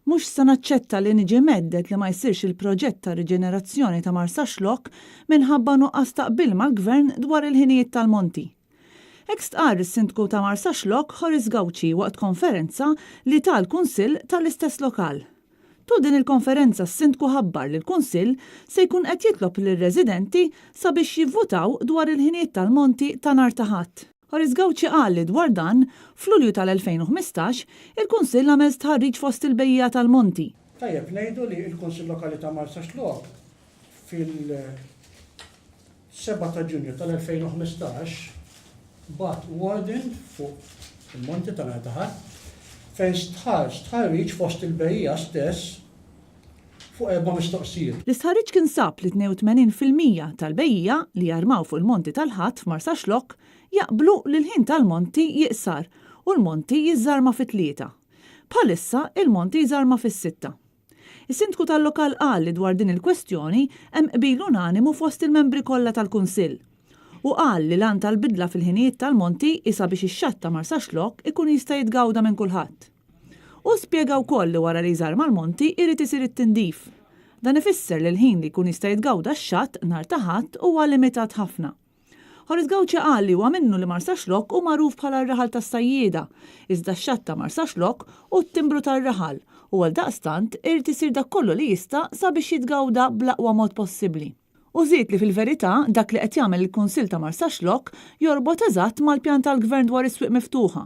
Mhux se naċċetta li niġi mhedded li ma jsirx il-proġett ta' riġenerazzjoni ta' Marsaxlokk minħabba nuqqas ta' qbil mal-Gvern dwar il-ħinijiet tal-monti. Hekk stqarr is-Sindku ta' Marsaxlokk Horace Gauci waqt konferenza li ta l-Kunsill tal-istess lokal. Tul din il-konferenza s-Sindku ħabbar li l-Kunsill se jkun qed jitlob lir-residenti sabiex jivvutaw dwar il-ħinijiet tal-monti ta' nhar ta' Ħadd. Horace Gauci qal li dwar dan, f'Lulju tal-2015, il-Kunsill għamel stħarriġ fost il-bejjiegħa tal-monti. Tajjeb ngħidu li l-Kunsill Lokali ta' Marsaxlokk fil-7 ta' Ġunju tal-2015 bagħat warden fuq il-monti ta' nhar ta' Ħadd fejn stħarr stħarriġ fost il-bejjiegħa stess fuq erba' mistoqsijiet. L-istħarriġ kien sab li 82% tal-bejjiegħa li jarmaw fuq il-monti tal-Ħadd f'Marsaxlokk jaqblu li l-ħin tal-monti jiqsar u l-monti jiżżarma fit-tlieta. Bħalissa, il-monti jżarma fis-sitta. Is-Sindku tal-lokal qal li dwar din il-kwestjoni hemm qbil unanimu fost il-membri kollha tal-Kunsill. Hu qal li l-għan tal-bidla fil-ħinijiet tal-monti hi sabiex ix-xatt ta' Marsaxlokk ikun jista' jitgawda minn kulħadd. Hu spjega wkoll li wara li jżarma l-monti jrid isir it-tindif. Dan ifisser li l-ħin li jkun jista' jitgawda x-xatt nhar ta' Ħadd huwa limitat ħafna. Horace Gauci qal li huwa minnu li Marsaxlokk hu magħruf bħala r-raħal tas-sajjieda, iżda x-xatt ta' Marsaxlokk hu t-timbru tar-raħal u għaldaqstant irid isir dak kollu li jista' sabiex jitgawda bl-aqwa mod possibbli. Hu żied li fil-verità dak li qed jagħmel il-Kunsill ta' Marsaxlokk jorbot eżatt mal-pjan tal-Gvern dwar is-swieq miftuħa.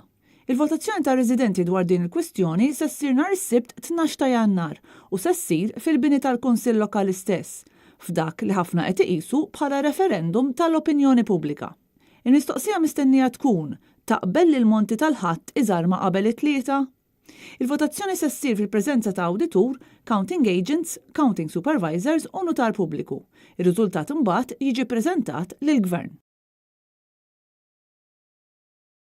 Il-votazzjoni tar-residenti dwar din il-kwistjoni se ssir nhar is-Sibt 12 ta' Jannar u se ssir fil-bini tal-Kunsill Lokali stess, f'dak li ħafna qed iqisu bħala referendum tal-opinjoni pubblika. Il-mistoqsija mistennija tkun, Taqbel li l-monti tal-Ħadd iżarma qabel it-Tlieta? Il-votazzjoni se ssir fil-preżenza ta' awditur, counting agents, counting supervisors u nutar pubbliku. Ir-riżultat imbagħad jiġi ppreżentat lill-Gvern.